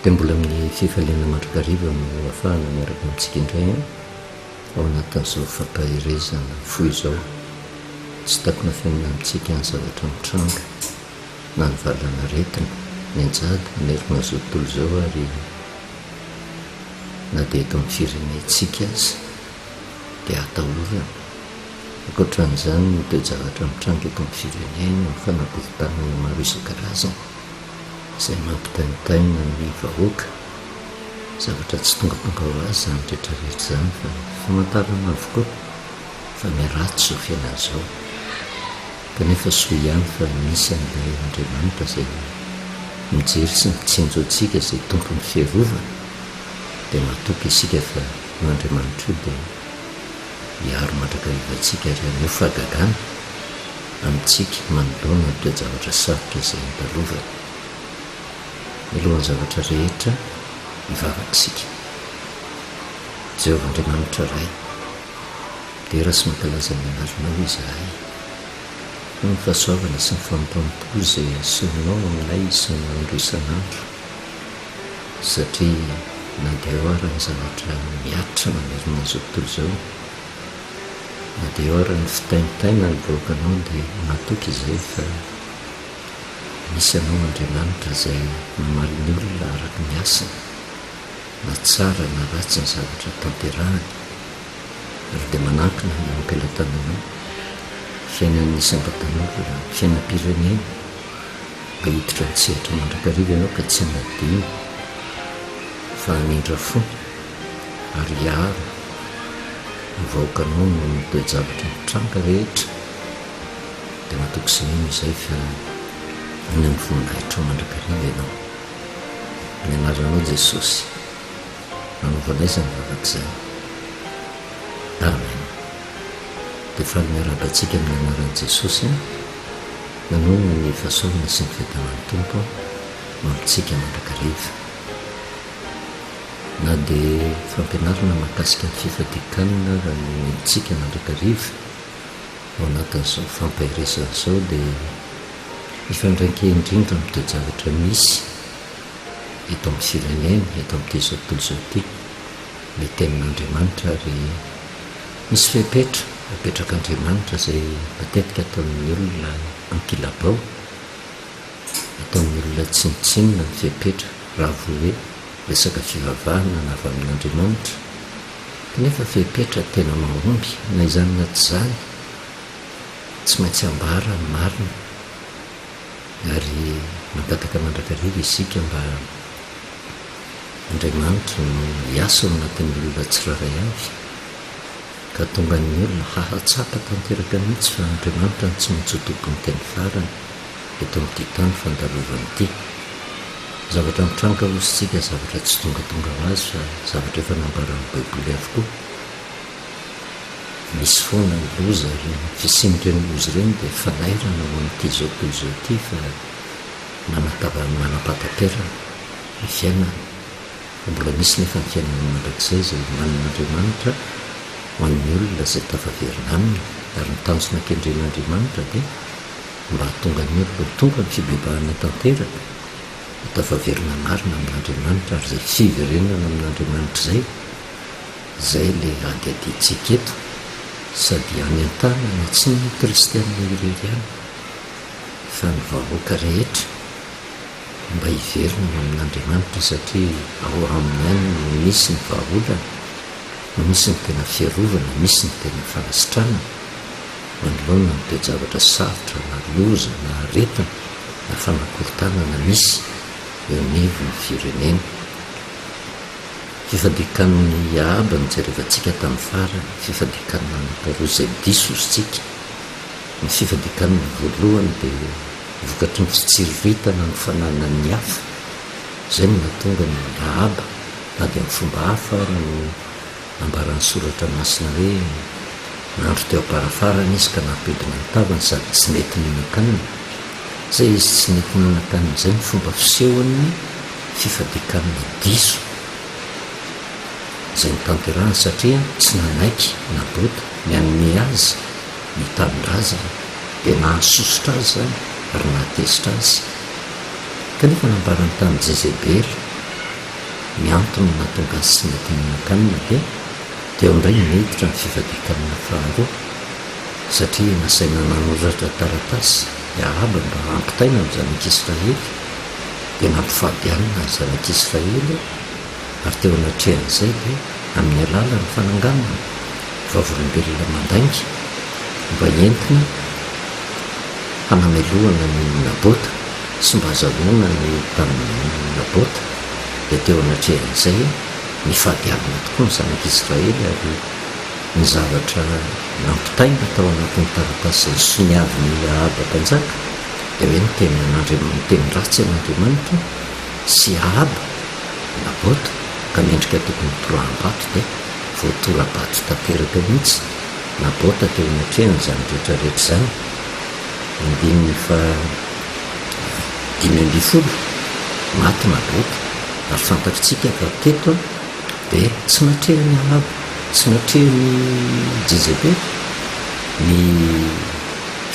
Dia mbola amin'ny fifaliana mandrakariva no ahafahana miaraka amintsika indray ao anatin'izao fampaherezana fo izao. Tsy takona fenina amintsika ny zavatra mitranga na ny valan'aretina mianjady manerana izao tontolo izao ary na dia eto amin'ny firenentsika aza dia atahorana. Ankoatra an'izany ny toe-javatra mitranga eto amin'ny firenena, ny fanakorontanana maro isan-karazany izay mampitaintaina ny vahoaka. Zavatra tsy tongatonga ho azy izany rehetra rehetra izany fa famantarana avokoa fa miharatsy izao fiainana izao. Kanefa soa ihany fa misy an'ilay Andriamanitra izay mijery sy mitsinjo antsika izay tompon'ny fiarovana dia matoky isika fa io Andriamanitra io dia hiaro mandrakariva antsika ary haneho fahagagana amintsika manoloana ny toe-javatra sarotra izay andalovana. Mialohan'ny zavatra rehetra, hivavaka isika. Jehovah Andriamanitra Ray, midera sy mankalaza ny anaranao izahay, noho ny fahasoavana sy ny famindram-po izay asehonao aminay isan'andro isan'andro. Satria na dia eo ara ny zavatra mihatra manerana izao tontolo izao, na dia eo ara ny fitaintainan'ny vahoakanao dia matoky izay fa misy Anao Andriamanitra izay mamaly ny olona araka ny asany, na tsara na ratsy ny zavatra tanterahany, ary dia manankina eo am-pelatananao ny fiainan'ny isam-batan'olona, ny fiainam-pirenena. Mba hiditra an-tsehatra mandrakariva ianao ka tsy hanadino fa hamindra fo ary hiaro ny vahoakanao noho ny toe-javatra mitranga rehetra dia matoky sy mino izay fa any amin'ny voninahitrao mandrakariva ianao. Amin'ny anaranao Jesosy nanaovanay izany vavaka izany. Amen. Dia faly miarahaba antsika amin'ny anaran'i Jesosy an. Manonona ny fahasoavana sy ny fiadanan'ny Tompo ho amintsika mandrakariva. Na dia fampianarana mahakasika ny fifadian-kanina ara no omentsika mandrakariva ao anatin'izao fampaherezana izao dia mifandraika indrindra amin'ny toe-javatra misy eto amin'ny firenena, eto amin'ity izao tontolo izao ity ny tenin'Andriamanitra ary misy fepetra apetrak'Andriamanitra izay matetika ataon'ny olona ankilabao, ataon'ny olona tsinontsinona ny fepetra raha vao hoe resaka fivavahana na avy amin'Andriamanitra, kanefa fepetra tena mahomby na izany na tsy izany, tsy maintsy ambara ny marina ary mangataka mandrakariva isika mba Andriamanitra no hiasa ao anatin'ny olona tsirairay avy, ka hahatonga ny olona hahatsapa tanteraka mihitsy fa Andriamanitra no tsy maintsy ho tompon'ny teny farany eto amin'ity tany fandalovana ity. Ny zavatra mitranga hozy isika zavatra tsy tongatonga ho azy fa zavatra efa nambaran'ny Baiboly avokoa. Misy foana ny loza ary ny fisian'ireny loza ireny dia fanairana ho an'ity izao tontolo izao ity fa manam-pahataperana ny fiainana. Fa mbola misy nefa ny fiainana mandrakizay izay omanin'Andriamanitra ho an'ny olona izay tafaverina aminy, ary ny tanjona kendren'Andriamanitra dia mba hahatonga ny olona ho tonga amin'ny fibebahana tanteraka, ho tafaverina marina amin'Andriamanitra, ary izay fiverenana amin'Andriamanitra izay, izay ilay adiadintsika eto, sady any an-tanana tsy ny kristiana irery ihany fa ny vahoaka rehetra. Mba hiverina ho amin'Andriamanitra satria ao Aminy ihany no misy ny vahaolana, no misy ny tena fiarovana, misy ny tena fanasitranana manoloana ny toe-javatra sarotra na loza na aretina na fanakorontanana misy eo anivon'ny firenena. Fifadian-kanin'i Ahaba no jerevantsika tamin'ny farany, fifadian-kanina anankiroa izay diso hozy tsika. Ny fifadian-kanina voalohany dia Vokatry ny fitsiriritana ny fananan'ny hafa, izay no nahatonga an'i Rahaba, na dia amin'ny fomba hafa ary no nambaran'ny Soratra Masina hoe nandro teo am-parafarana izy ka nampihodina ny tavany sady tsy nety nihinan-kanina. Izay izy tsy nety nihinan-kanina izay no fomba fisehon'ny fifadian-kanina diso izay notanterahiny satria tsy nanaiky Nabota ny hanome azy ny tanindrazany. Dia nahasosotra azy izany ary nahatezitra azy. Kanefa nambarany tamin'i Jezebela. Ny antony nahatonga azy tsy nety nihinan-kanina dia teo indray no niditra ny fifadian-kanina faharoa, satria nasaina nanoratra taratasy i Ahaba mba hampitaina amin'ny zanak'Israely, dia nampifady hanina ny zanak'Israely, ary teo anatrehan'izay dia amin'ny alalan'ny fananganana vavolombelona mandainga mba entina hanamelohana an'i Nabota sy mba hazahoana ny tanin'i Nabota, dia teo anatrehan'izay nifady alina tokoa ny zanak'Israely ary ny zavatra nampitaina tao anatin'ny taratasy izay nosoniavin'i Ahaba mpanjaka dia hoe niteny an'Andriamanitra, niteny ratsy an'Andriamanitra sy Ahaba, Nabota, ka mendrika tokony hotoraham-bato dia voatora-bato tanteraka mihitsy Nabota teo anatrehan'izany rehetra rehetra izany. Andininy faha 15, Maty Nabota, ary fantatritsika fa teto dia tsy natrehan'i Ahaba, tsy natrehan'i Jezebela ny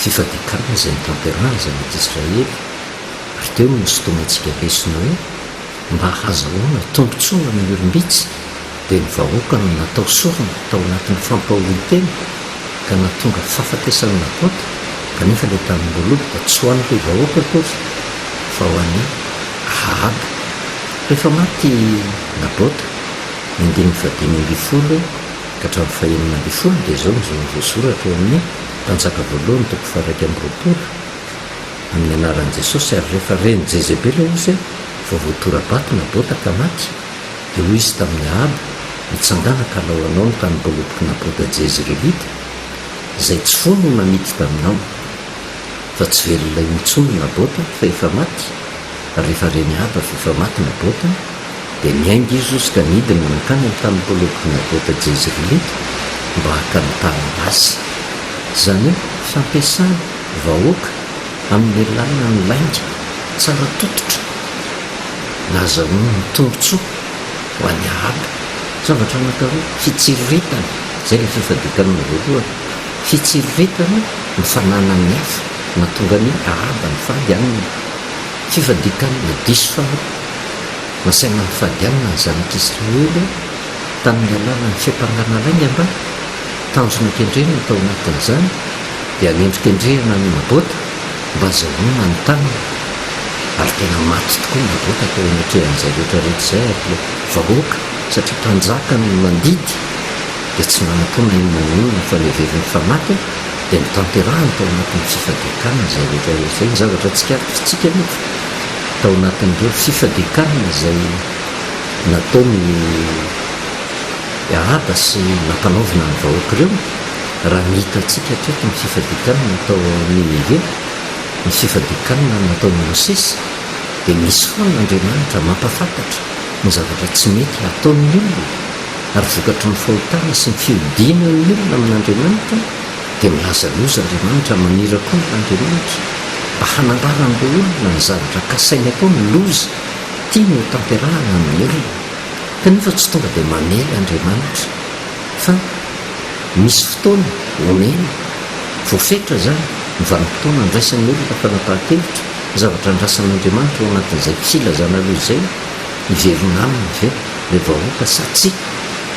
fifadian-kanina izay notanterahan'ny zanak'Israely, ary teo no nisintomantsika lesona hoe mba hahazahoana tombontsoa amin'ny olom-bitsy dia ny vahoaka no natao sorona tao anatin'ny fampahorian-tena ka nahatonga fahafatesan'i Nabota, kanefa ilay tanim-boaloboka tsy ho an'ilay vahoaka akory fa ho an'i Ahaba. Rehefa maty i Nabota, ny andininy fahadimy ambin'ny folo ka hatramin'ny fahenina ambin'ny folo dia izao no voasoratra ao amin'ny Mpanjaka voalohany toko faha-21, Amin'ny anaran'i Jesosy, ary rehefa ren'i Jezebela ozy fa voatora-bato Nabota ka maty, dia hoy izy tamin'i Ahaba, Mitsangàna ka alao anao ny tanim-boalobok'i Nabota Jezirelita, izay tsy fo no namidy taminao. Fa tsy velona intsony Nabota, fa efa maty. Ary rehefa ren'i Ahaba fa efa maty Nabota, dia niainga izy ozy ka nidina nankany amin'ny tanim-boalobok'i Nabota Jezirelita, mba haka ny taniny azy. Izany hoe fampiasana vahoaka amin'ny alalan'ny lainga tsara tototra nahazahoany ny tombontsoa ho an'i Ahaba. Zavatra anankiroa, fitsiriritana, izay ilay fifadian-kanina voalohany, fitsiriritana ny fananan'ny hafa nahatonga an'i Ahaba nifady hanina, fifadian-kanina diso faharoa, nasaina nifady hanina ny zanak'Israely tamin'ny alalan'ny fiampangana lainga mba tanjona kendrena tao anatin'izany dia hanendrikendrehana an'i Nabota mba hazahoana ny taniny. Ary tena maty tokoa Nabota teo anatrehan'izay rehetra rehetra izay ary ilay vahoaka, satria mpanjaka no nandidy, dia tsy nanam-po na inona na inona fa noheveriny fa maty dia notanterahiny tao anatin'ny fifadian-kanina izay rehetra rehetra izay. Ny zavatra tsikaritritsika anefa tao anatin'ireo fifadian-kanina izay nataon'i Ahaba sy nampanaovina ny vahoaka ireo, raha ny hitantsika hatreto ny fifadian-kanina tao Ninive, ny fifadian-kanina nataon'i Mosesy, dia misy foana Andriamanitra mampahafantatra ny zavatra tsy mety hataon'ny olona, ary vokatry ny fahotana sy ny fihodinan'ny olona amin'Andriamanitra dia milaza loza Andriamanitra, maniraka olona Andriamanitra mba hanambara amin'ireo olona ny zavatra kasainy atao, ny loza tiany hotanterahana amin'ny olona. Kanefa tsy tonga dia mamely Andriamanitra fa misy fotoana omeny, voafetra izany ny vanim-potoana andraisan'ny olona fanapahan-kevitra, ny zavatra andrasan'Andriamanitra ao anatin'izay filazana aloha izay, hiverina aminy ve ilay vahoaka sa tsia?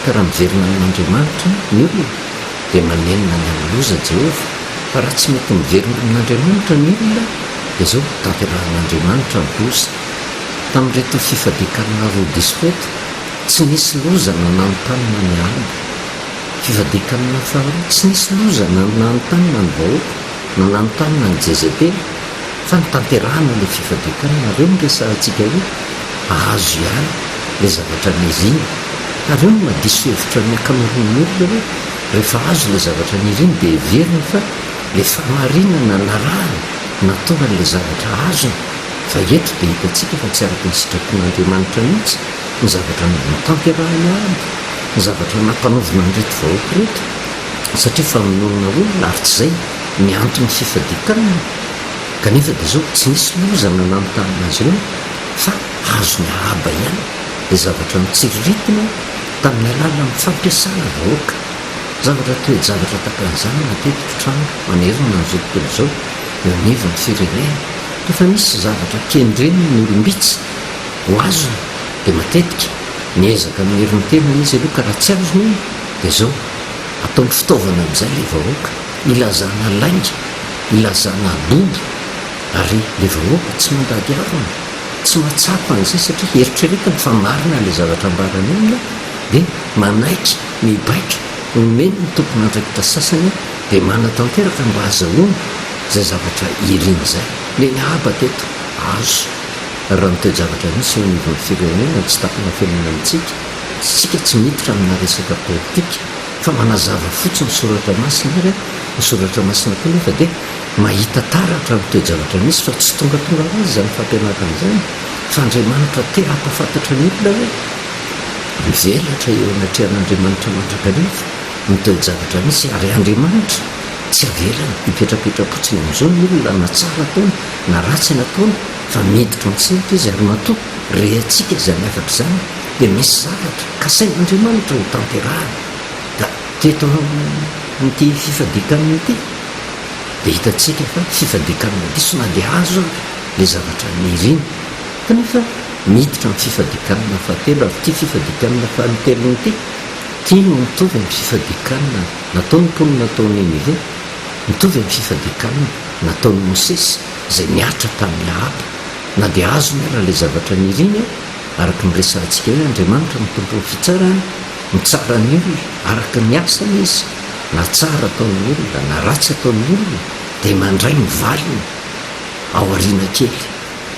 Ka raha miverina amin'Andriamanitra ny olona dia manenina ny amin'ny loza Jehovah, fa raha tsy mety miverina amin'Andriamanitra ny olona dia izao tanterahin'Andriamanitra ny loza. Tamin'ireto fifadian-kanina roa diso ireto, tsy nisy loza nananontanona ny Ahaba. Fifadian-kanina faharoa, tsy nisy loza nananontanona ny vahoaka, nananontanona an'i Jezebela, fa notanterahina ilay fifadian-kanina. Ireo no resahantsika hoe azo ihany ilay zavatra niriny. Ary eo no mahadiso hevitra ny ankamaroan'ny olona hoe rehefa azo ilay zavatra niriny dia heveriny fa ilay fahamarinana narahany nahatonga an'ilay zavatra azony. Fa eto dia hitantsika fa tsy araka ny sitrapon'Andriamanitra mihitsy ny zavatra notanterahiny aby, ny zavatra nampanaovina an'ireto vahoaka ireto, satria famonoana olona ary tsy izay ny anton'ny fifadian-kanina, kanefa dia izao tsy nisy loza nananontanona azy ireo fa azony Ahaba ihany ilay zavatra notsiriritina tamin'ny alalan'ny fampiasana vahoaka. Zavatra toe-javatra tahaka an'izany matetika mitranga manerana an'izao tontolo izao eo anivon'ny firenena. Rehefa misy zavatra kendren'ny olom-bitsy ho azony dia matetika. Miezaka amin'ny herin'ny tenany izy aloha ka raha tsy azony iny dia izao, ataony fitaovana amin'izay ilay vahoaka, ilazana lainga, ilazana bobo, ary ilay vahoaka tsy mandady harona, tsy mahatsapa an'izay satria eritreretiny fa marina ilay zavatra ambaran'ny olona dia manaiky mibaiko, omeny ny tompon'andraikitra sasany dia manatanteraka mba hazahoana izay zavatra iriny izay. Ilay Ahaba teto, azo. Raha ny toe-javatra misy eo anivon'ny firenena no tsy takona fenina amintsika, isika tsy miditra amina resaka politika fa manazava fotsiny soratra masina ary ny soratra masina koa nefa dia mahita taratra ny toe-javatra misy fa tsy tongatonga ho azy izany fampianarana izany fa Andriamanitra te hampahafantatra ny olona hoe mivelatra eo anatrehan'Andriamanitra mandrakariva ny toe-javatra misy ary Andriamanitra tsy avelany hipetrapetra-potsiny amin'izao ny olona na tsara ataony na ratsy nataony fa miditra an-tsehatra izy ary matoa rehantsika izany hafatra izany dia misy zavatra kasain'Andriamanitra ho tanterahana ka teto amin'ity fifadian-kanina ity dia hitantsika fa fifadian-kanina diso na dia azo ary ilay zavatra nirina kanefa miditra amin'ny fifadian-kanina fahatelo ary ity fifadian-kanina fanintelony ity ity no mitovy amin'ny fifadian-kanina nataon'ny mponina tao Ninive mitovy amin'ny fifadian-kanina nataon'i Mosesy izay nihatra tamin'i Ahaba, na dia azony ara ilay zavatra niriny, araka ny resahantsika hoe Andriamanitra no Tompon'ny fitsarana, mitsara ny olona araka ny asany Izy, na tsara ataon'ny olona na ratsy ataon'ny olona dia mandray ny valiny ao aoriana kely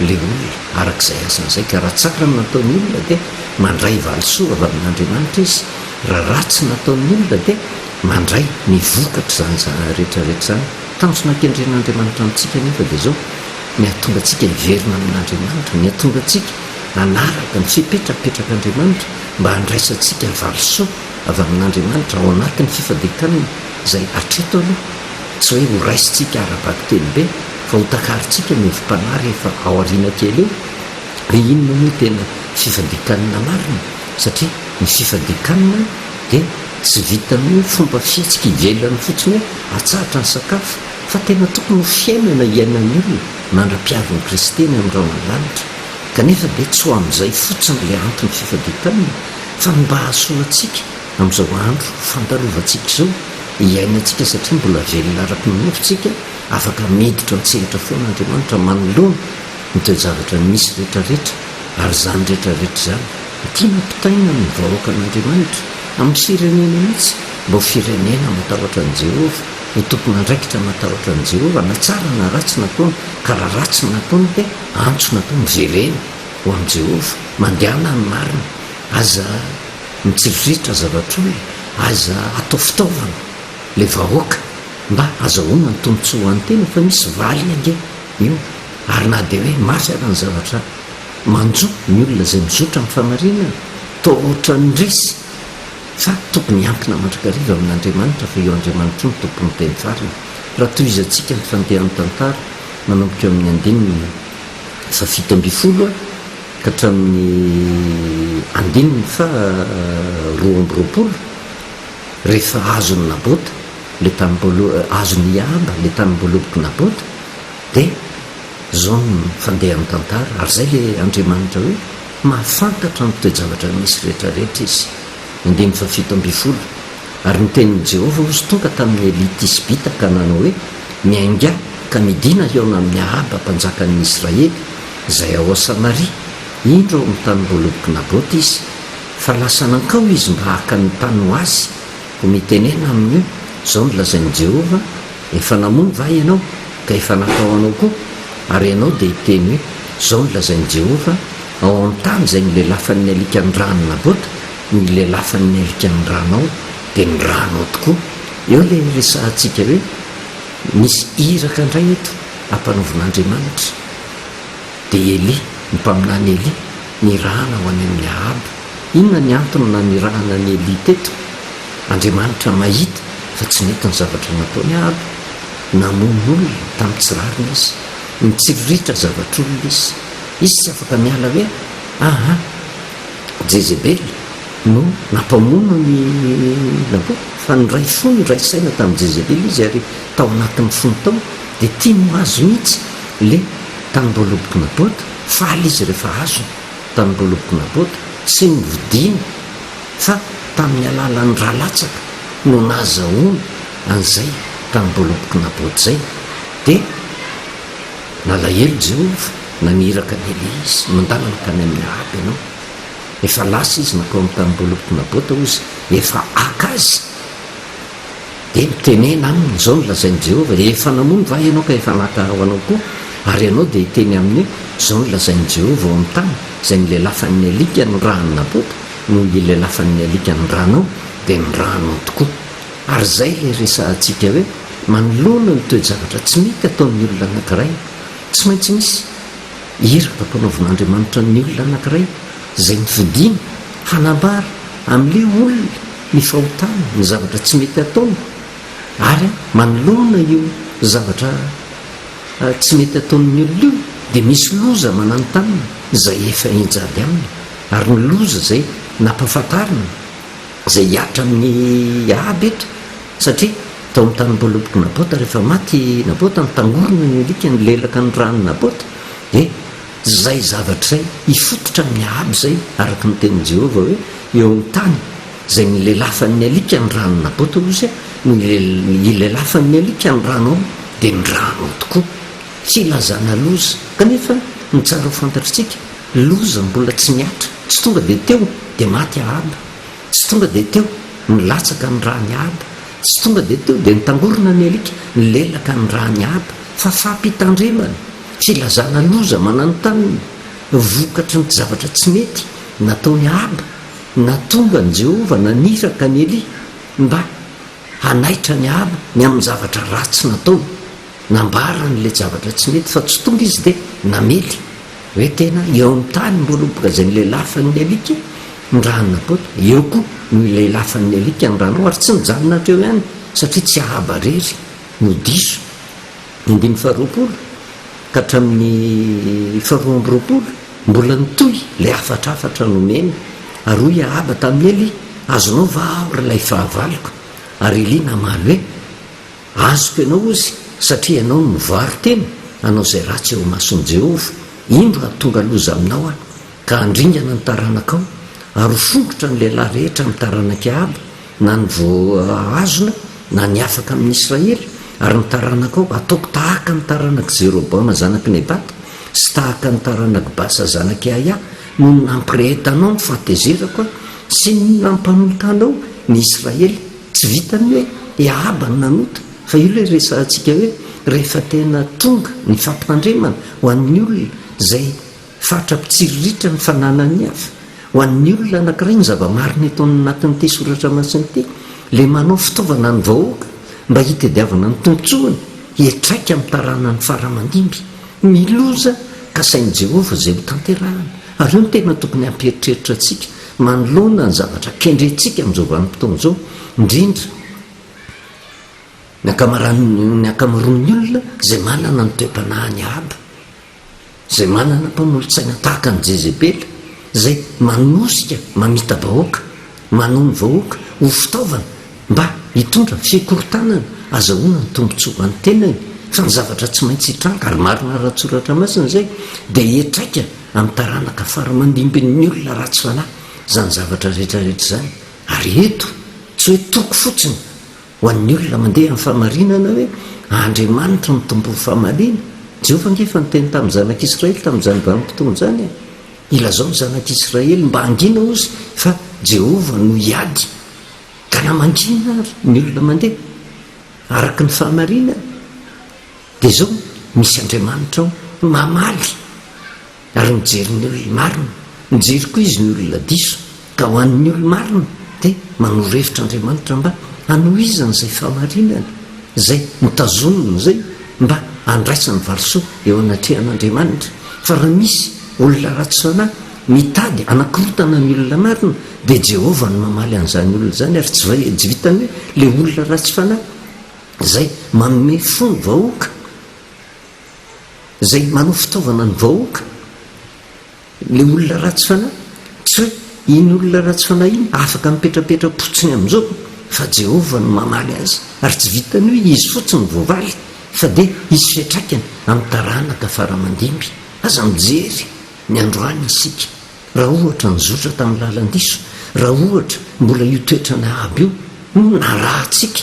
ilay olona araka izay asany izay, ka raha tsara ny nataon'ny olona dia mandray valisoa avy amin'Andriamanitra izy, raha ratsy nataon'ny olona dia mandray ny vokatr'izany rehetra rehetra izany. Tanjona kendren'Andriamanitra amintsika anefa dia izao, ny hahatonga antsika hiverina amin'Andriamanitra, ny hahatonga antsika hanaraka ny fepetra apetrak'Andriamanitra mba handraisantsika valisoa avy amin'Andriamanitra ao anatin'ny fifadian-kanina izay hatreto aloha tsy hoe horaisintsika ara-bakiteny be fa hotakarintsika ny hevi-panahy rehefa ao aoriana kely eo hoe inona moa tena fifadian-kanina marina satria ny fifadian-kanina dia tsy vitan'ny hoe fomba fihetsika ivelany fotsiny hoe atsahatra ny sakafo fa tena tokony ho fiainana iainan'ny olona mandra-piavin'i Kristy eny amin'ny rahona lanitra. Kanefa dia tsy ho amin'izay fotsiny ilay anton'ny fifadian-kanina fa ny mba hahasoa antsika amin'izao andro fandalovantsika izao, iainantsika satria mbola velona araka ny nofo isika, afaka miditra an-tsehatra foana Andriamanitra manoloana ny toe-javatra misy rehetrarehetra ary izany rehetrarehetra izany Tiana ampitaina amin'ny vahoakan'Andriamanitra, amin'ny firenena mihitsy, mba ho firenena matahotra an'i Jehovah, ho tompon'andraikitra matahotra an'i Jehovah, na tsara na ratsy nataony, ka raha ratsy ny nataony dia antso natao, miverena ho amin'i Jehovah, mandehana amin'ny marina, aza mitsiriritra zavatr'olona, aza atao fitaovana ilay vahoaka mba hazahoana ny tombontsoa ho an'ny tena, fa misy valiny ange io, ary na dia hoe mafy ara ny zavatra Manjo ny olona izay mizotra amin'ny fahamarinana, toa ohatran'ny resy, fa tokony hiankina mandrakariva amin'Andriamanitra fa io Andriamanitra io no tompon'ny teny farany. Raha tohizantsika ny fandehan'ny tantara manomboka eo amin'ny andininy faha 17 ka hatramin'ny andininy faha 22, rehefa azon'i Nabota ilay tanim-boalo-, azon'i Ahaba ilay tanim-boalobok'i Nabota, dia Zao no fandehan'ny tantara, ary izay ilay Andriamanitra hoe mahafantatra ny toe-javatra misy rehetra rehetra Izy. Andininy faha 17, Ary ny tenin'i Jehovah hozy tonga tamin'i Elia Tisbita ka nanao hoe, Miaingà ka midìna hihaona amin'i Ahaba mpanjakan'ny Israely, izay ao Samaria, indro ao amin'ny tanim-boalobok'i Nabota izy, fa lasa nankao izy mba haka ny tany ho azy, koa mitenena aminy hoe, Izao no lazain'i Jehovah, Efa namono va ianao, ka efa natao anao koa? Ary ianao dia hiteny hoe, Izao no lazain'i Jehovah, Ao amin'ny tany izay nilelafan'ny alika ny ran'i Nabota, no hilelafan'ny alika ny ranao, dia ny ranao tokoa. Eo ilay resahantsika hoe misy iraka indray eto ampanaovin'Andriamanitra, dia Elia, ny mpaminany Elia, nirahana ho any amin'i Ahaba. Inona ny antony nanirahana an'i Elia teto? Andriamanitra mahita fa tsy nety ny zavatra nataony Ahaba. Namono olona tamin'ny tsy rariny izy. Nitsiriritra zavatr'olona izy. Izy tsy afaka miala hoe aa Jezebela no nampamono an'i Nabota fa niray fo niray saina tamin'i Jezebela izy ary tao anatin'ny fony tao dia tiany ho azo mihitsy le tanim-boalobok'i Nabota. Faly izy rehefa azony tanim-boalobok'i Nabota. tsy novidiana fa tamin'ny alalan'ny ra latsaka no nahazahoana an'izay tanimboalobok'i Nabota izay. Dia nalahelo Jehovah, naniraka an'i Elia izy, Mandàna mankany amin'i Ahaba ianao. Efa lasa izy nankao amin'ny tanimboalobok'i Nabota, hoy izy, efa haka azy. Dia mitenena aminy, Izao no lazain'i Jehovah, 'Efa namono va ianao ka efa naka ho anao koa? Ary ianao dia hiteny aminy hoe, 'Izao no lazain'i Jehovah, Ao amin'ny tany izay nilelafan'ny alika ny ran'i Nabota no hilelafan'ny alika ny ranao, dia ny ranao tokoa. Ary izay ilay resahantsika hoe, manoloana ny toe-javatra tsy mety ataon'ny olona anankiray, tsy maintsy misy iraka ampanaovin'Andriamanitra ny olona anankiray izay nofidiny hanambara amin'ilay olona ny fahotany, ny zavatra tsy mety ataony, ary manoloana io zavatra tsy mety ataon'ny olona io dia misy loza mananontanona izay efa enjady aminy, ary ny loza izay nampahafantarina izay hihatra amin'i Ahaba eto, satria tao amin'ny tanimboalobok'i Nabota rehefa maty i Nabota, nitangorona ny alika nilelaka ny ran'i Nabota, dia izay zavatra izay hifototra amin'i Ahaba izay, araka ny tenin'i Jehovah hoe, Eo amin'ny tany izay nilelafan'ny alika ny ran'i Nabota, hoy izy, no hilelafan'ny alika ny ranao, dia ny ranao tokoa. Filazana loza. Kanefa, ny tsara ho fantatr'tsika, loza mbola tsy nihatra. Tsy tonga dia teo dia maty Ahaba. Tsy tonga dia teo nilatsaka ny ran'i Ahaba. Tsy tonga dia teo dia nitangorona ny alika, nilelaka ny ran'i Ahaba. Fa fampitandremana, filazana loza mananontanona, vokatry ny zavatra tsy mety nataon'i Ahaba, nahatonga an'i Jehovah naniraka an'i Elia mba hanaitra an'i Ahaba ny amin'ny zavatra ratsy nataony. Nambarany ilay zavatra tsy mety fa tsy tonga izy dia namely hoe tena eo amin'ny tany mboaloboka izay nilelafan'ny alika ny ran'i Nabota, eo koa no ilelafan'ny alika ny ranao ary tsy nijanona hatreo ihany satria tsy Ahaba irery no diso. Andininy faharoapolo ka hatramin'ny faharoa amby roapolo, mbola nitohy ilay hafatrafatra nomena ary hoy Ahaba tamin'i Elia, Azonao va aho ry ilay fahavaloko? Ary Elia namaly hoe, Azoko ianao, hozy, satria ianao no nivaro-tena hanao izay ratsy eo imason'i Jehovah. Indro hahatonga loza aminao aho, ka handringana ny taranakao, ary ho fongotra ny lehilahy rehetra amin'ny taranak'i Ahaba, na ny voahazona na ny afaka amin'i Israely, ary ny taranakao hataoko tahaka ny taranak'i Jeroboama zanak'i Nebata, sy tahaka ny taranak'i Basa zanak'i Ahia, noho ny nampirehetanao ny fahatezerako aho, sy ny nampanotanao ny Israely. Tsy vitan'ny hoe i Ahaba no nanota, fa io ilay resahantsika hoe rehefa tena tonga ny fampitandremana ho an'ny olona izay fatra mpitsiriritra ny fananan'ny hafa, ho an'ny olona anankiray ny zava-marina eto anatin'ity soratra masina ity, ilay manao fitaovana ny vahoaka mba hitadiavana ny tombontsoany hiatraika amin'ny taranany fara aman-dimby. Ny loza kasain'i Jehovah izay hotanterahana. Ary io no tena tokony hampieritreritra antsika manoloana ny zavatra kendrentsika amin'izao vanim-potoana izao, indrindra ny ankamaran'ny ankamaroan'ny olona izay manana ny toe-panahin'i Ahaba, izay manana mpanolotsaina tahaka an'i Jezebela, izay manosika mamita-bahoaka, manao ny vahoaka ho fitaovana mba hitondra fikorontanana azahoana ny tombontsoa ho an'ny tenany, fa ny zavatra tsy maintsy hitranga, ary marina ara-tsoratra masina izay, dia hiatraika amin'ny taranaka fara aman-dimbin'ny olona ratsy fanahy izany zavatra rehetra rehetra izany, ary eto tsy hoe toky fotsiny ho an'ny olona mandeha amin'ny fahamarinana hoe Andriamanitra no tompon'ny famaliana, Jehovah ange efa niteny tamin'ny zanak'Israely tamin'izany vanim-potoana izany e! Ilazao ny zanak'Israely mba hangina hozy fa Jehovah no hiady. Ka na mangina ary ny olona mandeha araka ny fahamarinana dia izao misy Andriamanitra ao mamaly ary mijery ny olona marina, mijery koa izy ny olona diso, ka ho an'ny olo-marina dia manoro hevitra Andriamanitra mba hanohizany izay fahamarinana izay notazoniny izay mba handraisany valisoa eo anatrehan'Andriamanitra. Fa raha misy olona ratsy fanahy mitady hanakorotana ny olona marina dia Jehovah no mamaly an'izany olona izany ary tsy vitan'ny hoe ilay olona ratsy fanahy izay manome fo ny vahoaka, izay manao fitaovana ny vahoaka, ilay olona ratsy fanahy, tsy hoe iny olona ratsy fanahy iny afaka mipetrapetra-potsiny amin'izao fa Jehovah no mamaly azy, ary tsy vitan'ny hoe izy fotsiny no voavaly fa dia hisy fiantraikany amin'ny taranaka fara aman-dimby. Aza mijery ny androany isika. Raha ohatra nizotra tamin'ny lalan-diso, raha ohatra mbola io toetran'i Ahaba io no narahantsika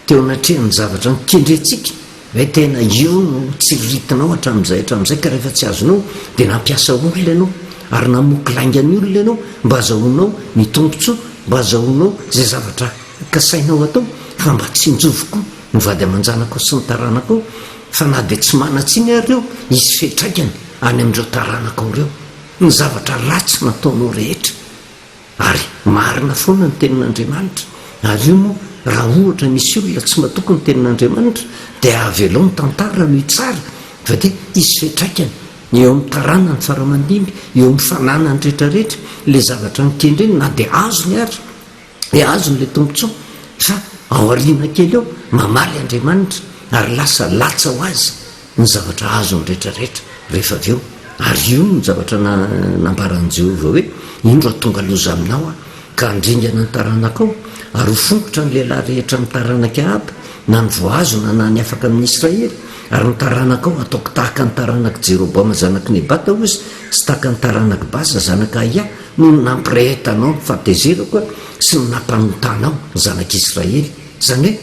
teo anatrehan'ny zavatra nikendrentsika, hoe tena io no tsiriritinao hatramin'izay hatramin'izay ka rehefa tsy azonao dia nampiasa olona ianao ary namoky lainga ny olona ianao mba hazahoanao ny tombontsoa, mba hazahoanao izay zavatra kasainao atao fa mba tsinjovy koa ny vady aman-janakao sy ny taranakao fa na dia tsy manan-tsiny ary ireo, hisy fiantraikany any amin'ireo taranakao ireo ny zavatra ratsy nataonao rehetra. Ary marina foana ny tenin'Andriamanitra. Ary io moa, raha ohatra misy olona tsy matoky ny tenin'Andriamanitra, dia avelao ny tantara no hitsara, fa dia hisy fiantraikany eo amin'ny taranany fara-mandimby, eo amin'ny fananany rehetrarehetra, ilay zavatra nokendreny, na dia azony ary. Dia azony ilay tombontsoa fa ao aoriana kely ao mamaly Andriamanitra ary lasa latsa ho azy ny zavatra azony rehetrarehetra rehefa avy eo. Ary io no zavatra nambaran'i Jehovah hoe, Indro hahatonga loza aminao Aho, ka handringana ny taranakao, ary ho fongotra ny lehilahy rehetra amin'ny taranak'i Ahaba, na ny voahazona na ny afaka amin'i Israely, ary ny taranakao hataoko tahaka ny taranak'i Jeroboama zanak'i Nebata, hoy Izy, sy tahaka ny taranak'i Basa zanak'i Ahia, No nampirehetanao ny fahatezerako sy ny nampanotanao ny zanak'Israely. Izany hoe,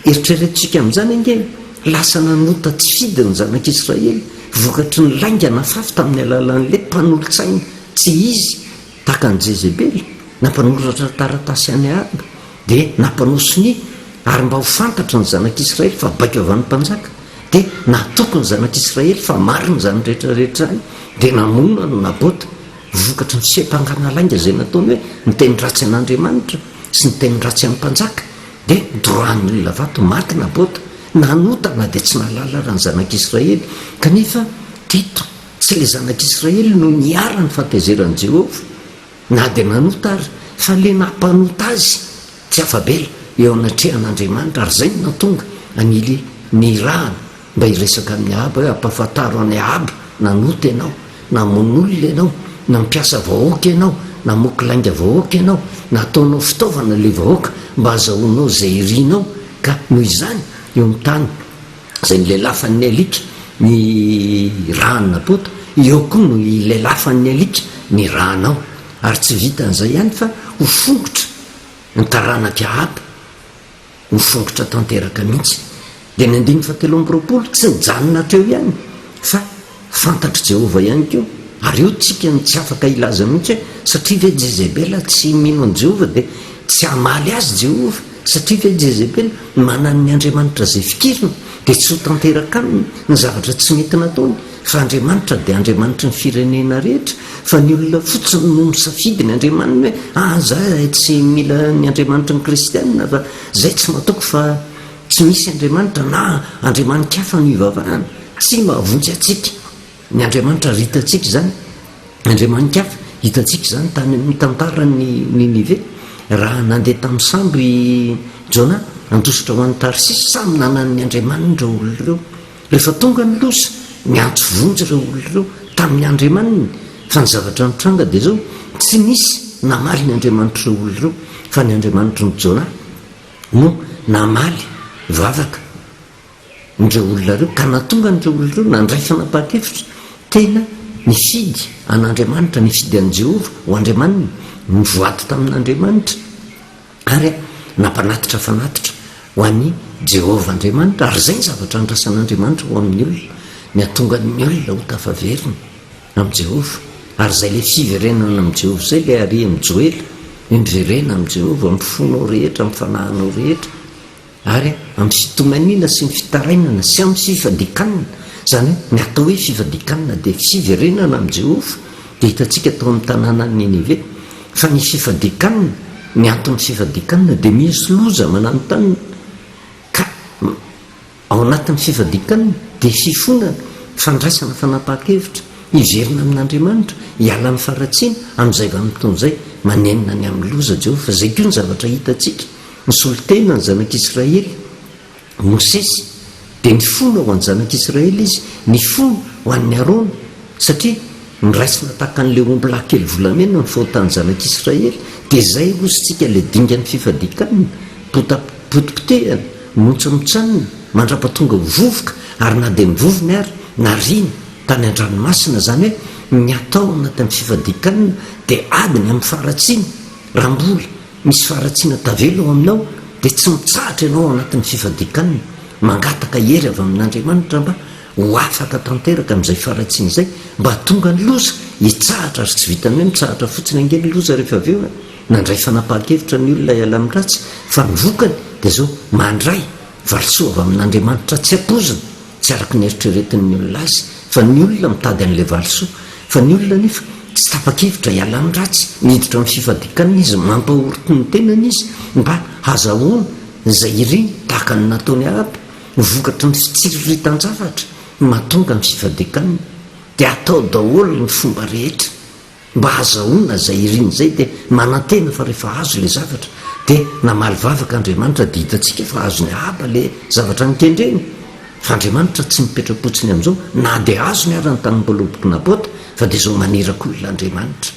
eritreretintsika amin'izany ange, lasa nanota tsy fidiny ny zanak'Israely, vokatry ny lainga nafafy tamin'ny alalan'ilay mpanolotsaina tsy izy, tahaka an'i Jezebela, nampanoratra taratasy an'i Ahaba, dia nampanao sonia, ary mba ho fantatry ny zanak'Israely fa baiko avy amin'ny mpanjaka, dia natoky ny zanak'Israely fa marina izany rehetra rehetra izany, dia namono an'i Nabota. Vokatry ny fiampangana lainga izay nataony hoe niteny ratsy an'Andriamanitra sy niteny ratsy an'ny mpanjaka, dia nodoroan'ny olona vato maty Nabota. Nanota na dia tsy nahalala ara ny zanak'Israely. Kanefa teto, tsy ilay zanak'Israely no niharan'ny fahatezeran'i Jehovah, na dia nanota ary, fa ilay nampanota azy tsy afa-bela eo anatrehan'Andriamanitra, ary izay no nahatonga an'i Elia nirahana Mba hiresaka amin'i Ahaba hoe, Ampahafantaro an'i Ahaba, nanota ianao, namono olona ianao, nampiasa vahoaka ianao, namoky lainga vahoaka ianao, nataonao fitaovana ilay vahoaka mba hazahoanao izay irinao, ka noho izany, eo amin'ny tany izay nilelafan'ny alika ny ràn'i Nabota, eo koa no hilelafan'ny alika ny rànao. Ary tsy vitan'izay ihany fa ho fongotra ny taranak'i Ahaba. Ho fongotra tanteraka mihitsy. Dia ny andininy fahatelo amby 20, tsy nijanona hatreo ihany, fa fantatr'i Jehovah ihany koa, ary eo tsika no tsy afaka hilaza mihitsy hoe, satria ve Jezebela tsy mino an'i Jehovah dia tsy hamaly azy Jehovah, satria ve Jezebela manana ny Andriamanitra izay fikirina dia tsy ho tanteraka aminy ny zavatra tsy mety nataony. Fa Andriamanitra dia Andriamanitry ny firenena rehetra, fa ny olona fotsiny no misafidy ny Andriamaniny hoe, ah za tsy mila ny Andriamanitry ny kristianina fa zay tsy matoky fa tsy misy Andriamanitra na Andriamani-kafa no ivavahana. Tsy mahavonjy antsika ny Andriamanitra ary hitantsika izany Andriamani-kafa, hitantsika izany tany amin'ny tantaran'ny Ninive, raha nandeha tamin'ny sambo i Jona handositra ho any Tarsisy, samy nanana ny Andriamaniny ireo olona ireo. Rehefa tonga ny loza, niantso vonjy ireo olona ireo tamin'ny andriamaniny, fa ny zavatra nitranga dia izao, tsy nisy namaly ny andriamanitr'ireo olona ireo, fa ny andriamanitry ny Jonah no namaly vavaka an'ireo olona ireo, ka nahatonga an'ireo olona ireo nandray fanapahan-kevitra tena nifidy an'Andriamanitra, nifidy an'i Jehovah ho Andriamaniny, nivoady tamin'Andriamanitra. Ary nampanatitra fanatitra ho an'i Jehovah Andriamanitra, ary izay ny zavatra andrasan'Andriamanitra ho amin'ny olona, ny hahatonga ny olona ho tafaverina amin'i Jehovah. Ary izay ilay fiverenana amin'i Jehovah izay ilay ary amin'i Joela, hoe miverena amin'i Jehovah amin'ny fonao rehetra, amin'ny fanahinao rehetra. Ary amin'ny fitomaniana sy ny fitarainana sy amin'ny fifadian-kanina, izany hoe ny atao hoe fifadian-kanina dia fiverenana amin'i Jehovah, dia hitantsika tao amin'ny tanànan'i Ninive fa ny fifadian-kanina, ny anton'ny fifadian-kanina dia misy loza mananontanona, ka ao anatin'ny fifadian-kanina dia fifonana, fandraisana fanapahan-kevitra, hiverina amin'Andriamanitra, hiala amin'ny faharatsiana, amin'izay vanim-potoana izay manenina ny amin'ny loza Jehovah, fa izay koa ny zavatra hitantsika. Nisolo tena ny zanak'Israely Mosesy, dia nifona ho an'ny zanak'Israely izy, nifona ho an'i Arona, satria noraisina tahaka an'ilay ombilahy kely volamena ny fahotan'ny zanak'Israely, dia izay hozy tsika ilay dingan'ny fifadian-kanina, pota, potipotehana, nontsamontsanina, mandrapatonga ho vovoka, ary na dia ny vovony ary nariana tany an-dranomasina, izany hoe. Ny atao anatin'ny fifadian-kanina dia ady ny amin'ny faharatsiana. Raha mbola misy faharatsiana tavela ao aminao dia tsy mitsahatra ianao ao anatin'ny fifadian-kanina. Mangataka hery avy amin'Andriamanitra mba ho afaka tanteraka amin'izay faharatsiana izay mba hahatonga ny loza hitsahatra ary tsy vitan'ny hoe mitsahatra fotsiny ange ny loza rehefa avy eo e! Nandray fanapahan-kevitra ny olona hiala amin'ny ratsy fa ny vokany dia izao mandray valisoa avy amin'Andriamanitra tsy ampoizina, tsy araka ny eritreretin'ny olona azy fa ny olona mitady an'ilay valisoa fa ny olona anefa tsy tapa-kevitra hiala amin'ny ratsy, miditra amin'ny fifadian-kanina izy, mampahory ny tenany izy mba hazahoana izay iriny tahaka ny nataony Ahaba. Vokatry ny fitsiriritan-javatra no mahatonga ny fifadian-kanina, dia atao daholo ny fomba rehetra mba hazahoana izay iriny izay, dia manantena fa rehefa azo ilay zavatra dia namaly vavaka Andriamanitra, dia hitantsika fa azony Ahaba ilay zavatra nokendreny, fa Andriamanitra tsy mipetra-potsiny amin'izao na dia azony ara ny tanim-boalobok'i Nabota, fa dia izao maniraka olona Andriamanitra.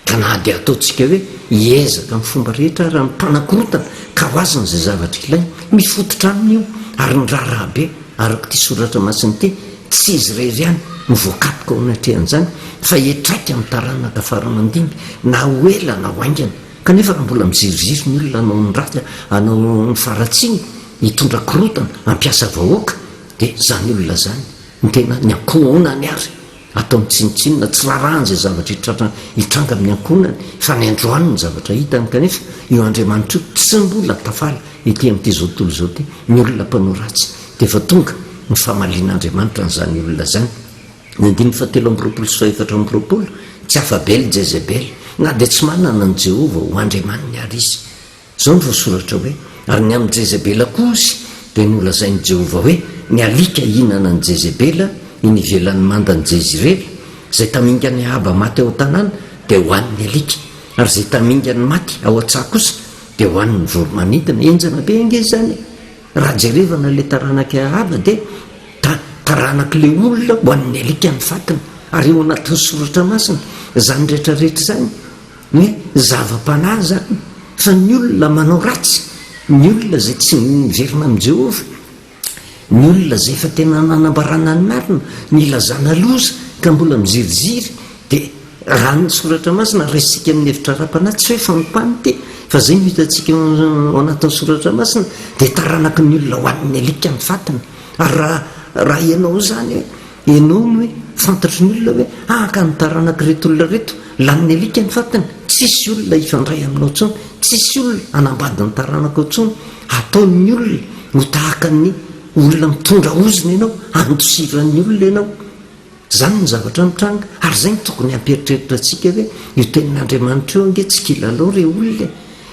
Ka na dia ataontsika hoe hiezaka amin'ny fomba rehetra ara ny mpanakorontana ka ho azony izay zavatra ilainy, mifototra aminy io, ary ny raharaha be araka ity soratra masina ity, tsy izy irery ihany no voakapoka ao anatrehan'izany fa hiatraika amin'ny taranaka fara aman-dimby na ho ela na ho haingana. Kanefa raha mbola miziriziry ny olona hanao ny ratsy, hanao ny faharatsiana, hitondra korontana, hampiasa vahoaka, dia izany olona izany no tena ny ankohonany ary. Ataony tsinontsinona, tsy rarahany izay zavatra hitratra hitranga amin'ny ankohonany, fa ny androany ny zavatra hitany, kanefa io Andriamanitra io tsy mbola tafala ety amin'ity izao tontolo izao ity, ny olona mpanao ratsy dia efa tonga ny famalian'Andriamanitra an'izany olona izany. Ny andininy fahatelo amby roapolo sy fahefatra amby roapolo, Tsy afa-bela i Jezebela, na dia tsy manana an'i Jehovah ho Andriamaniny àry izy. Izao no voasoratra hoe, Ary ny amin'i Jezebela kosa, dia nolazain'i Jehovah hoe, 'Ny alika hihinana an'i Jezebela eny ivelan'ny mandan'i Jezirela. Izay tamingan'i Ahaba maty ao an-tanàna, dia hohanin'ny alika, ary izay tamingany maty ao an-tsaha kosa, dia hohanin'ny voro-manidina. Henjana be ange izany e! Raha jerevana ilay taranak'i Ahaba, dia ta, taranak'ilay olona hohanin'ny alika ny fatiny. Ary eo anatin'ny Soratra Masina, izany rehetrarehetra izany, Ny zava-panahy izany, fa ny olona manao ratsy, ny olona izay tsy miverina amin'i Jehovah, ny olona izay efa tena nanambarana ny marina, nilazana loza ka mbola miziriziry, dia raha ny Soratra Masina raisintsika amin'ny hevitra ara-panahy, tsy hoe fanompana ity, fa izay no hitantsika ao anatin'ny Soratra Masina, dia taranaky ny olona hohanin'ny alika ny fatiny. Ary raha raha ianao izany hoe Henoy ny hoe fantatry ny olona hoe haka ny taranak'ireto olona ireto, lanin'ny alika ny fatiny, tsisy olona hifandray aminao intsony, tsisy olona hanambady ny taranakao intsony, hataon'ny olona ho tahaka ny olona mitondra ozona ianao, handosiran'ny olona ianao. Izany ny zavatra mitranga, ary izay no tokony hampieritreritra antsika hoe io tenin'Andriamanitra io ange tsy kilalao re olona e,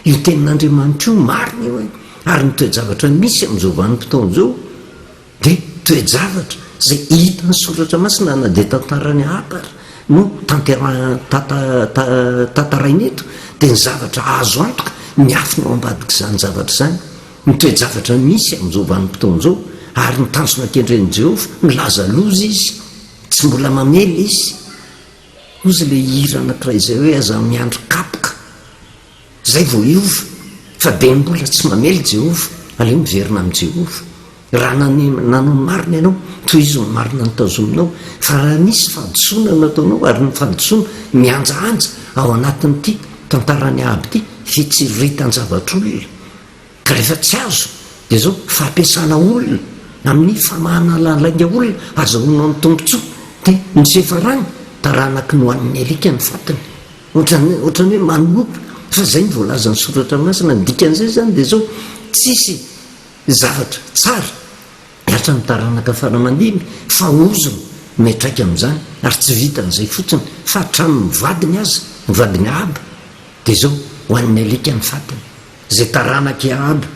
io tenin'Andriamanitra io marina io e, ary ny toe-javatra misy amin'izao vanim-potoana izao, Dia toe-javatra izay hitan'ny Soratra Masina na dia tantaran'i Ahaba ary no tanterahan tantaraina eto, dia ny zavatra azo antoka miafina ao ambadik'izany zavatra izany, ny toe-javatra misy amin'izao vanim-potoana izao, ary ny tanjona kendren'i Jehovah, milaza loza izy, tsy mbola mamela izy. Hozy ilay hira anankiray izay hoe aza miandry kapoka. Zay vao hiova fa dia mbola tsy mamely Jehovah, aleo miverina amin'i Jehovah. Raha nanao ny marina ianao, tohizo ny marina notazominao, fa raha nisy fahadisoana nataonao, ary ny fahadisoana mihanjahanja ao anatin'ity tantaran'i Ahaba ity, fitsiriritan-javatr'olona, ka rehefa tsy azo dia izao fampiasana olona amin'ny famahana lainga olona azahoanao ny tombontsoa, dia ny fiafarany taranaky nohanin'ny alika ny fatiny. Ohatran'ny ohatran'ny hoe manompo fa izay no voalazan'ny soratra masina, ny dikan'izay izany dia izao, tsisy zavatra tsara hatramin'ny taranaka fara aman-dimby fa ozona miantraika amin'izany ary tsy vitan'izay fotsiny fa hatramin'ny vadiny aza, ny vadin'i Ahaba dia izao, ho an'ny alika ny fatiny. Izay taranak'i Ahaba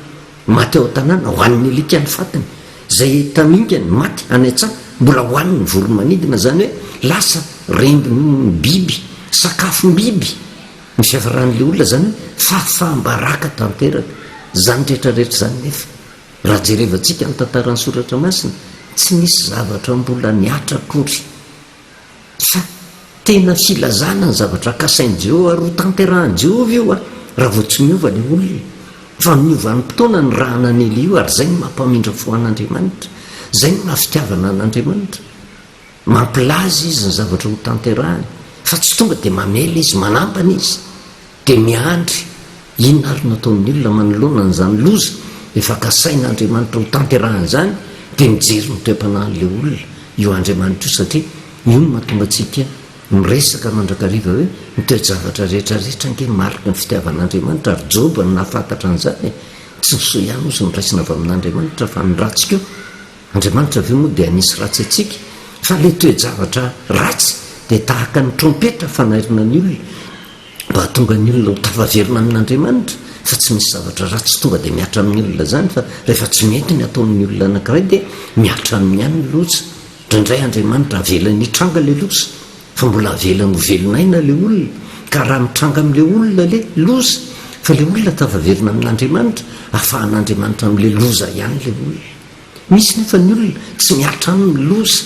maty ao an-tanàna, hohanin'ny alika ny fatiny. Izay tamingany maty any an-tsaha, mbola hohanin'ny voro-manidina. Izany hoe lasa rembin'ny biby, sakafom-biby ny fiafaran'ilay olona. Izany hoe fahafaham-baraka tanteraka. Izany rehetra rehetra izany nefa, raha jerevantsika ny tantaran'ny Soratra Masina, tsy nisy zavatra mbola nihatra akory. Fa tena filazana ny zavatra kasain'i Jehovah ary hotanterahin'i Jehovah io raha vao tsy miova ilay olona. Fa amin'ny vanim-potoana nirahana an'i Elia io ary izay no maha mpamindra fo an'Andriamanitra. Izay no maha fitiavana an'Andriamanitra. Mampilaza izy ny zavatra ho tanterahiny fa tsy tonga dia mamela izy, manampana izy. Dia miandry. Inona ary no ataon'ny olona manoloana an'izany loza efa kasain'Andriamanitra ho tanterahina izany? Dia mijery ny toe-panahin'ilay olona io Andriamanitra io satria io no mahatonga antsika miresaka mandrakariva hoe ny toe-javatra rehetra rehetra ange mariky ny fitiavan'Andriamanitra ary Joba no nahafantatra an'izany e! Tsy ny soa ihany hozy no raisina avy amin'Andriamanitra fa ny ratsy koa. Andriamanitra ve moa dia hanisy ratsy antsika? Fa ilay toe-javatra ratsy dia tahaka ny trompetra fanairana ny olona mba hahatonga ny olona ho tafaverina amin'Andriamanitra, fa tsy misy zavatra ratsy tonga dia mihatra amin'ny olona izany fa rehefa tsy mety ny ataon'ny olona anankiray dia mihatra aminy ihany ny loza. Indraindray Andriamanitra avelany hitranga ilay loza fa mbola avelany ho velon'aina ilay olona, ka raha mitranga amin'ilay olona ilay loza fa ilay olona tafaverina amin'Andriamanitra, afahan'Andriamanitra amin'ilay loza ihany ilay olona. Misy nefa ny olona tsy mihatra aminy ny loza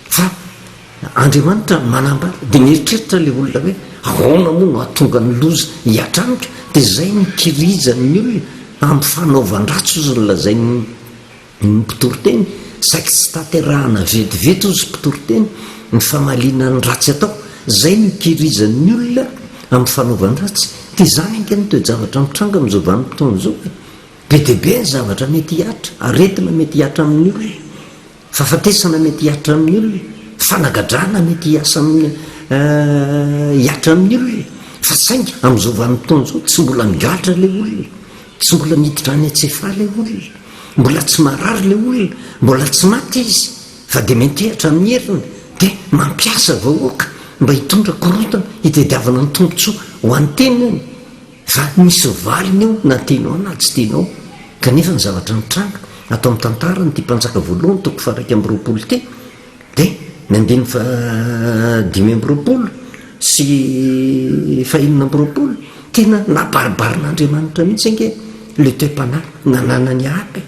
fa Andriamanitra manambara dia mieritreritra ilay olona hoe ahoana moa no hahatonga ny loza hihatra amiko dia izay no kirizan'ny olona amin'ny fanaovan-dratsy ozy ny lazain'ny mpitoriteny saiky tsy tanterahana vetivety ozy mpitoriteny ny famaliana ny ratsy atao izay no kirizan'ny olona amin'ny fanaovan-dratsy dia izany ange ny toe-javatra mitranga amin'izao vanim-potoana izao e. Be dia be ny zavatra mety hihatra, aretina mety hihatra amin'ny olona, fahafatesana mety hihatra amin'ny olona, fanagadrana mety hiasa amin'ny hihatra amin'ny olona, fa saingy amin'izao vanim-potoana izao tsy mbola migadra ilay olona, tsy mbola miditra any an-tsefa ilay olona, mbola tsy marary ilay olona, mbola tsy maty izy fa dia miantehatra amin'ny heriny dia mampiasa vahoaka mba hitondra korontana hitadiavana ny tombontsoa ho an'ny tenany. Fa misy valiny io na tianao na tsy tianao. Kanefa ny zavatra nitranga ato amin'ny tantaran'ity mpanjaka voalohany toko faha-21 ity dia ny andininy faha-25 sy faha-26, tena nabaribarin'Andriamanitra mihitsy ange ilay toe-panahy nananan'i Ahaba e!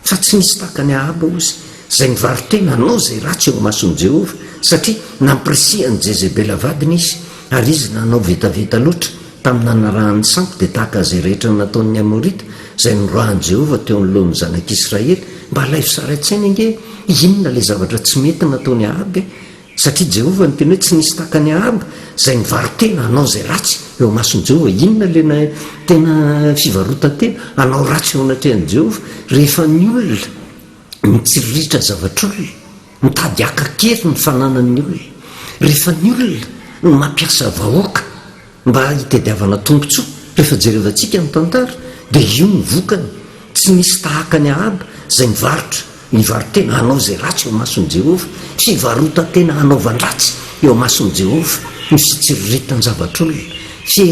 Fa tsy nisy tahaka an'i Ahaba, hozy, izay nivaro-tena hanao izay ratsy eo imason'i Jehovah, satria nampirisihan'i Jezebela vadiny izy, ary izy nanao vetaveta loatra tamin'ny nanarahany ny sampy, dia tahaka izay rehetra nataon'ny Amorita, izay noroahin'i Jehovah teo anoloan'ny zanak'Israely. Mba alaivo sary an-tsaina ange inona ilay zavatra tsy mety nataon'i Ahaba e! Satria Jehovah niteny hoe tsy nisy tahaka an'i Ahaba, izay nivaro-tena hanao izay ratsy eo imason'i Jehovah. Inona ilay tena fivarotan-tena hanao ratsy eo anatrehan'i Jehovah? Rehefa ny olona mitsiriritra zavatr'olona, mitady haka an-kery ny fananan'ny olona, rehefa ny olona no mampiasa vahoaka Mba hitadiavana tombontsoa, rehefa jerevantsika ny tantara dia io ny vokany, tsy nisy tahaka an'i Ahaba izay nivarotra, nivaro-tena hanao izay ratsy eo imason'i Jehovah, fivarotan-tena hanaovan-dratsy eo imason'i Jehovah, ny fitsiriritan-javatr'olona, fi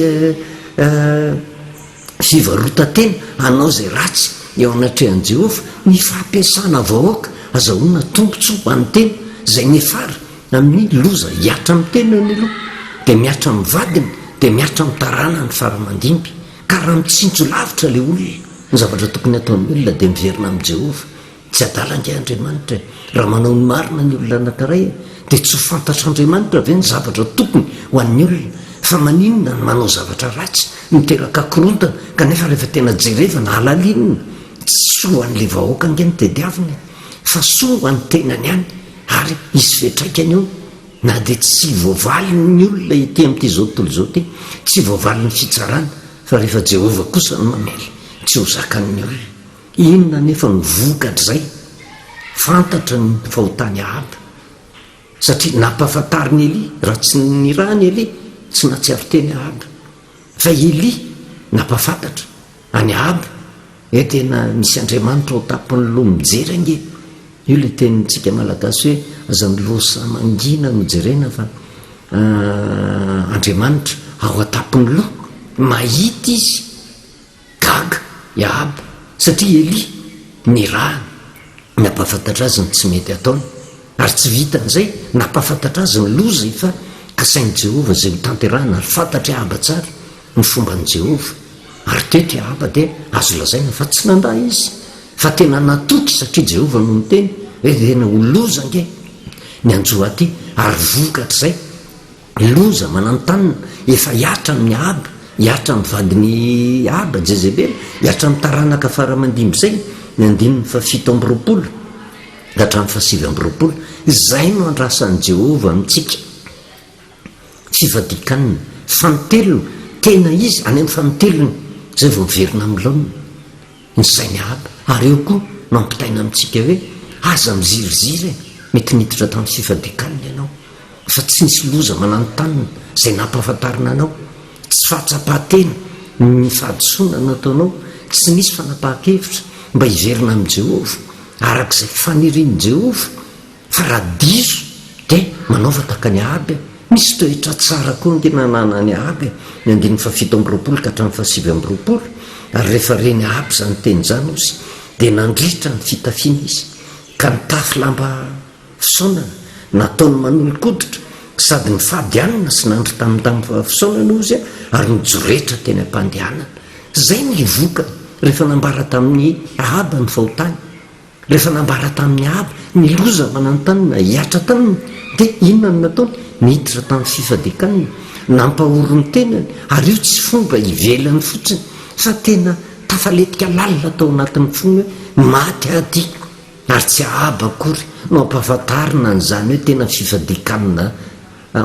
fivarotan-tena hanao izay ratsy eo anatrehan'i Jehovah, ny fampiasana vahoaka azahoana tombontsoa ho an'ny tena, izay niafara Amin'ny loza hihatra amin'ny tenany aloha, dia mihatra amin'ny vadiny, dia mihatra amin'ny taranany fara aman-dimby. Ka raha mitsinjo lavitra ilay olona, ny zavatra tokony hataon'ny olona dia miverina amin'i Jehovah. Tsy adala ange Andriamanitra e! Raha manao ny marina ny olona anankiray, dia tsy ho fantatr'Andriamanitra ve ny zavatra tokony ho an'ny olona? Fa maninona ny manao zavatra ratsy, miteraka korontana, kanefa rehefa tena jerevana, halalinina? Tsy soa ho an'ilay vahoaka ange no tediavina e! Fa soa ho an'ny tenany ihany. Ary hisy fiantraikany io na dia tsy voavalin'ny olona ety amin'ity izao tontolo izao ity, tsy voavalin'ny fitsarana, fa rehefa Jehovah kosa no mamely, tsy ho zakan'ny olona. Inona anefa no vokatr'izay? Fantatra ny fahotan'i Ahaba, satria nampahafantarin'i Elia, raha tsy nirahan'i Elia, tsy nahatsiaro tena i Ahaba. Fa i Elia nampahafantatra an'i Ahaba hoe tena misy Andriamanitra ao an-tampon'ny loha mijery ange. Io ilay tenintsika malagasy hoe aza ny loha mangina no jerena fa Andriamanitra ao an-tampon'ny loha. Mahita izy. Gaga i Ahaba satria Elia nirahany nampahafantatra azy ny tsy mety ataony. Ary tsy vitan'izay, nampahafantatra azy ny loza efa kasain'i Jehovah izay hotanterahina, ary fantatr'i Ahaba tsara ny fomban'i Jehovah. Ary teto i Ahaba dia azo lazaina fa tsy nandà izy, fa tena natoky satria Jehovah no niteny hoe tena ho loza ange ny hanjo aty, ary vokatr'izay, Loza mananontanona efa hihatra amin'i Ahaba, hihatra amin'ny vadin'i Ahaba, Jezebela, hihatra amin'ny taranaka fara aman-dimby izay, ny andininy fahafito amby roapolo. ka hatramin'ny fahasivy amby 20. Izay no andrasan'i Jehovah amintsika. Fivadikanina. Fanintelony, tena izy, any amin'ny fanintelony, izay vao miverina amin'ny laoniny. Ny sain'i Ahaba. Ary eo koa no ampitaina amintsika hoe, aza miziriziry e! Mety niditra tamin'ny fifadikanina ianao, fa tsy nisy loza mananontanona izay nampahafantarina anao, tsy fahatsapan-tena ny fahadisoana nataonao, tsy nisy fanapahan-kevitra mba hiverina amin'i Jehovah, araka izay fanirian'i Jehovah. Fa raha diso dia manaova tahaka an'i Ahaba e! Misy toetra tsara koa ange nananan'i Ahaba e! Ny andininy fahafito amby 20 ka hatramin'ny fahasivy amby 20, Ary rehefa ren'i Ahaba izany teny izany, hozy, dia nandritra ny fitafiany izy, ka nitafy lamba fisaonana, nataony manolo-koditra, sady nifady hanina sy nandry tamin'ny lamba fisaonana, hozy, ary nijoretra teny am-pandehanana. Izay ny vokany rehefa nambara tamin'i Ahaba ny fahotany. Rehefa nambara tamin'i Ahaba ny loza mananontanona hihatra taminy, dia inona no nataony? Niditra tamin'ny fifadian-kanina, nampahory ny tenany, ary io tsy fomba ivelany fotsiny, fa tena tafaletika lalina tao anatin'ny fony hoe, Maty aho ity! Ary tsy Ahaba akory no ampahafantarina an'izany hoe tena fifadian-kanina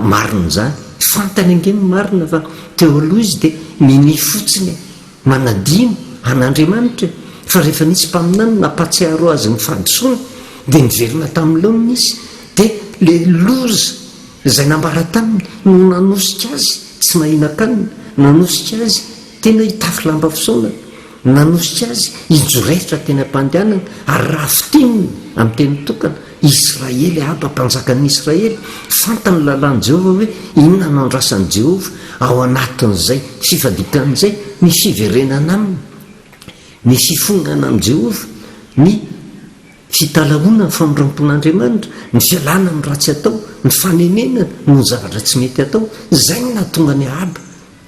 marina izany. Fantany ange ny marina fa teo aloha izy dia minia fotsiny e! Manadino an'Andriamanitra e! Fa rehefa nisy mpaminany nampahatsiaro azy ny fahadisoany dia niverina tamin'ny laoniny izy dia ilay loza izay nambara taminy no nanosika azy tsy nahinan-kanina, nanosika azy tena hitafy lamba fisaonana, nanosika azy hijoretra teny am-pandehanana ary raha fintinina amin'ny teny tokana, Israely, Ahaba mpanjakan'ny Israely, fantany ny lalàn'i Jehovah hoe inona no andrasan'i Jehovah ao anatin'izay fifadian-kanina izay, ny fiverenana aminy, ny fifonana amin'i Jehovah, ny fitalahoana ny famindram-pon'Andriamanitra, ny fialana amin'ny ratsy atao, ny fanenenana noho ny zavatra tsy mety atao. Izay no nahatonga an'i Ahaba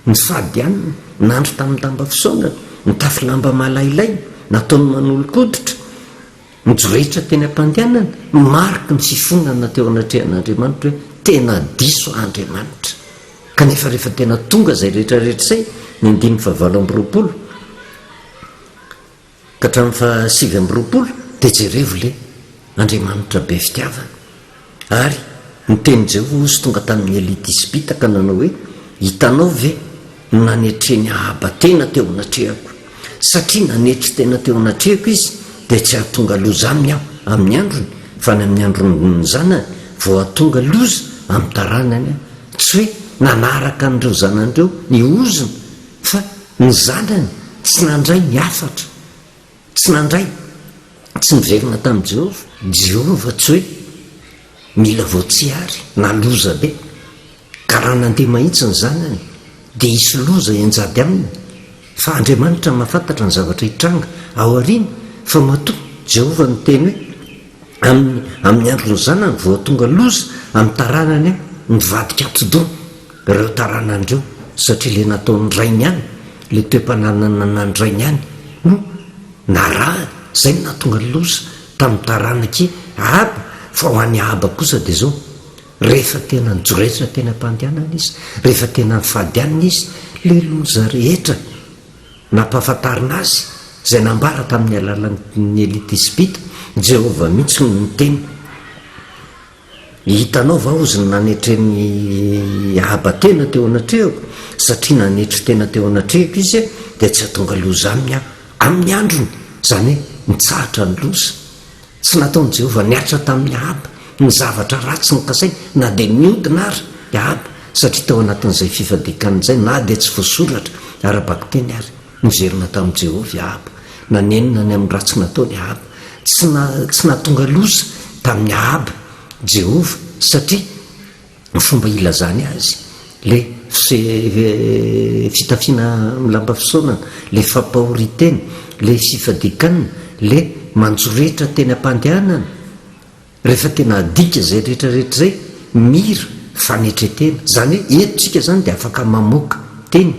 nifady hanina, nandry tamin'ny lamba fisaonana, nitafy lamba malailay, nataony manolo-koditra. Nijoretra teny am-pandehanana, mariky ny fifonana teo anatrehan'Andriamanitra hoe tena diso Andriamanitra. Kanefa rehefa tena tonga izay rehetra rehetra izay, ny andininy fahavalo amby 20 ka hatramin'ny fahasivy amby 20, dia jerevo ilay Andriamanitra be fitiavana. Ary ny tenin'i Jehovah hozy tonga tamin'i Elia Tisbita ka nanao hoe, Hitanao ve ny nanetren'i Ahaba tena teo anatrehako? Satria nanetry tena teo anatrehako izy, dia tsy hahatonga loza aminy aho amin'ny androny, fa any amin'ny andron'ny zanany vao hahatonga loza amin'ny taranany aho. Tsy hoe nanaraka an'ireo zanany ireo ny ozona, fa ny zanany tsy nandray ny hafatra. Tsy nandray, tsy niverina tamin'i Jehovah. Jehovah tsy hoe mila voatsiary na loza be, ka raha nandeha mahitsy ny zanany, dia hisy loza hianjady aminy, fa Andriamanitra mahafantatra ny zavatra hitranga ao aoriana, fa matoa Jehovah niteny hoe, Amin'ny amin'ny andron'ny zanany vao hahatonga loza amin'ny taranany aho, nivadika atidoha ireo taranany ireo, satria ilay nataon'ny rainy ihany, ilay toe-pananana nanan'ny rainy ihany no narahany, izay no nahatonga loza tamin'ny taranak'i Ahaba, fa ho an'i Ahaba kosa dia izao, rehefa tena nijoretra teny am-pandehanana izy, rehefa tena nifady hanina izy, ilay loza rehetra Nampahafantarina azy izay nambara tamin'ny alalan'i Elia Tisbita, Jehovah mihitsy no niteny. Hitanao va hozy ny nanetren'i Ahaba tena teo anatrehako? Satria nanetry tena teo anatrehako izy, dia tsy hahatonga loza aminy aho amin'ny androny, izany hoe nitsahatra ny loza. Tsy nataon'i Jehovah nihatra tamin'i Ahaba ny zavatra ratsy nokasainy, na dia niodina ary i Ahaba, satria tao anatin'izay fifadian-kanina izay, na dia tsy voasoratra ara-bakiteny ary, niverina tamin'i Jehovah i Ahaba. Nanenina ny amin'ny ratsy nataony i Ahaba. Tsy tsy nahatonga loza tamin'i Ahaba Jehovah, satria ny fomba ilazany azy, le fitafiana amin'ny lamba fisaonana, le fampahorian-tena, le fifadian-kanina, le manjoretra teny am-pandehanana, rehefa tena adika izay rehetra rehetra izay, mira fanetren-tena. Izany hoe eto tsika izany dia afaka mamoaka teny,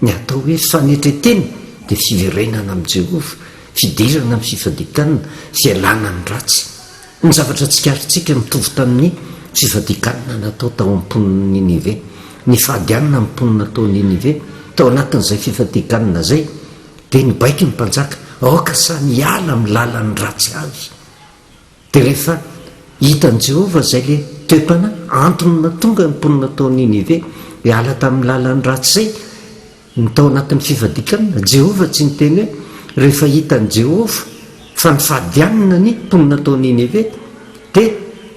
ny atao hoe fanetren-tena dia fiverenana amin'i Jehovah, fidirana amin'ny fifadian-kanina, fialana amin'ny ratsy. Ny zavatra tsikaritsika mitovy tamin'ny fifadian-kanina natao tao amin'ny mponin'i Ninive. Nifady hanina ny mponina tao Ninive. Tao anatin'izay fifadian-kanina izay, dia nibaiko ny mpanjaka, Aoka samy hiala amin'ny lalan'ny ratsy avy. Dia rehefa hitan'i Jehovah izay ilay toe-panahy, antony nahatonga ny mponina tao Ninive hiala tamin'ny lalany ratsy izay, ny tao anatin'ny fifadian-kanina, Jehovah tsy niteny hoe, rehefa hitan'i Jehovah fa nifady hanina ny mponina tao Ninive, dia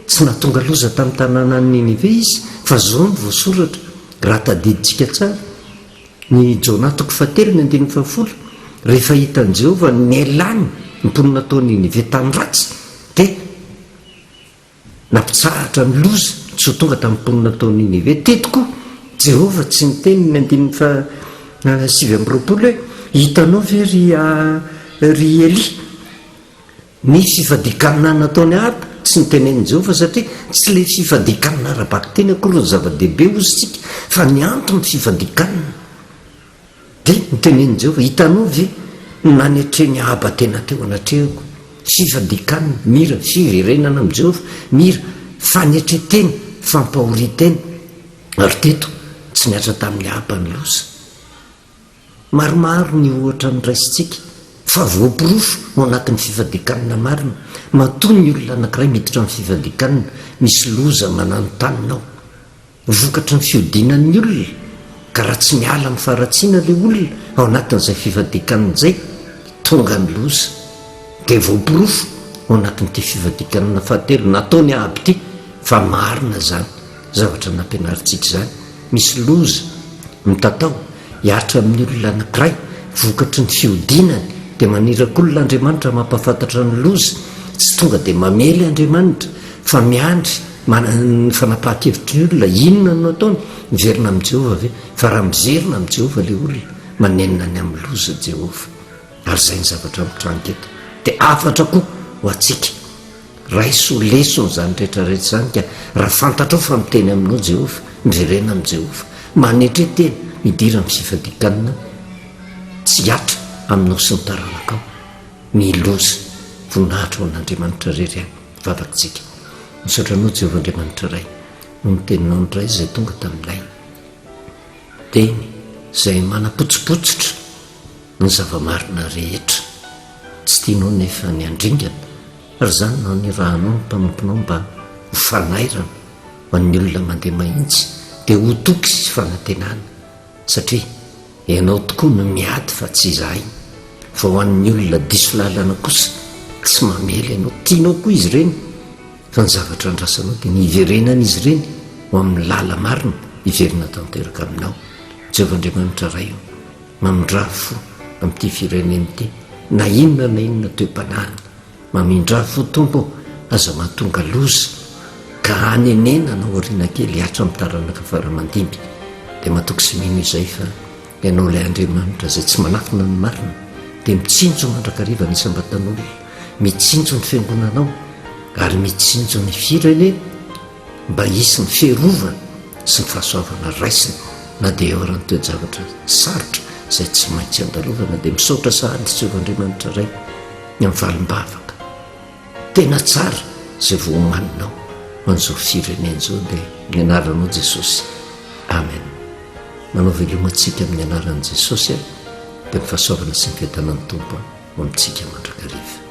tsy nahatonga loza tamin'ny tanànan'i Ninive izy, fa izao no voasoratra, raha tadidintsika tsara, ny Jona toko fahatelo ny andininy fahafolo, rehefa hitan'i Jehovah ny nialany ny mponina tao Ninive tamin'ny ratsy, dia Nampitsahatra ny loza tsy ho tonga tamin'ny mponina tao Ninive. Teto koa, Jehovah tsy niteny ny andininy faha 29 hoe, Hitanao ve, ry ry Elia, ny fifadian-kanina nataon'i Ahaba? Tsy notenenin'i Jehovah satria tsy ilay fifadian-kanina ara-bakiteny akory no zava-dehibe, hozy isika, fa ny anton'ny fifadian-kanina. Dia notenenin'i Jehovah, Hitanao ve ny nanetren'i Ahaba tena teo anatrehako? Fifadian-kanina, mira fiverenana amin'i Jehovah, mira fanetren-tena, fampahorian-tena. Ary teto, tsy nihatra tamin'i Ahaba ny loza. Maromaro ny ohatra noraisintsika fa voaporofo ao anatin'ny fifadian-kanina marina. Matoa ny olona anankiray miditra amin'ny fifadian-kanina, misy loza mananontanona ao. Vokatry ny fihodinan'ny olona, ka raha tsy miala amin'ny faharatsiana ilay olona ao anatin'izay fivadikanina izay, tonga ny loza. Dia voaporofo ao anatin'ity fivadikanina fahatelo nataon'i Ahaba ity fa marina izany zavatra nampianarintsika izany. Misy loza mitatao hihatra amin'ny olona anankiray vokatry ny fihodinany, dia maniraka olona Andriamanitra mampahafantatra ny loza. Tsy tonga dia mamely Andriamanitra fa miandry ny fanapahan-kevitry ny olona, inona no ataony? Miverina amin'i Jehovah ve? Fa raha miverina amin'i Jehovah ilay olona, manenina ny amin'ny loza Jehovah. Ary izay ny zavatra mitranga eto. Dia hafatra koa ho antsika. Raiso ho lesona izany rehetra rehetra izany ka raha fantatrao fa miteny aminao Jehovah, miverena amin'i Jehovah. Manetre tena, midira amin'ny fifadian-kanina tsy hihatra aminao sy ny taranakao ny loza. Voninahitra ho an'Andriamanitra irery ihany. Vavakitsika. Misaotra Anao Jehovah Andriamanitra Ray noho ny Teninao indray izay tonga taminay. Teny izay manapotsipotsitra ny zava-marina rehetra. Tsy tianao nefa ny handringana, ary izany no anirahanao ny mpanomponao mba ho fanairana ho an'ny olona mandeha mahitsy dia ho toky sy fanantenana, satria Ianao tokoa no miady fa tsy izahay, fa ho an'ny olona diso lalana kosa tsy mamely Ianao. Tianao koa izy ireny, fa ny zavatra andrasanao dia ny hiverenan'izy ireny ho amin'ny lala-marina, hiverina tanteraka aminao. Jehovah Andriamanitra Ray ô, mamindrà fo amin'ity firenena ity, na inona na inona toe-panahiny. Mamindrà fo Tompo ô, aza mahatonga loza ka hanenenana aoriana kely hihatra amin'ny taranaka fara aman-dimby. Dia matoky sy mino izay fa Ianao ilay Andriamanitra izay tsy manafina ny marina dia mitsinjo mandrakariva ny isam-batan'olona, mitsinjo ny fiangonanao ary mitsinjo ny firenena mba hisy ny fiarovana sy ny fahasoavana raisina na dia eo ara ny toe-javatra sarotra izay tsy maintsy andalovana. Dia misaotra sahady Jehovah Andriamanitra Ray. Ny amin'ny valim-bavaka tena tsara izay voaomaninao ho an'izao firenena izao dia ny anaranao Jesosy. Amen. Manao veloma antsika amin'ny anaran'i Jesosy aho dia ny fahasoavana sy ny fiadanan'ny Tompo ho amintsika mandrakariva.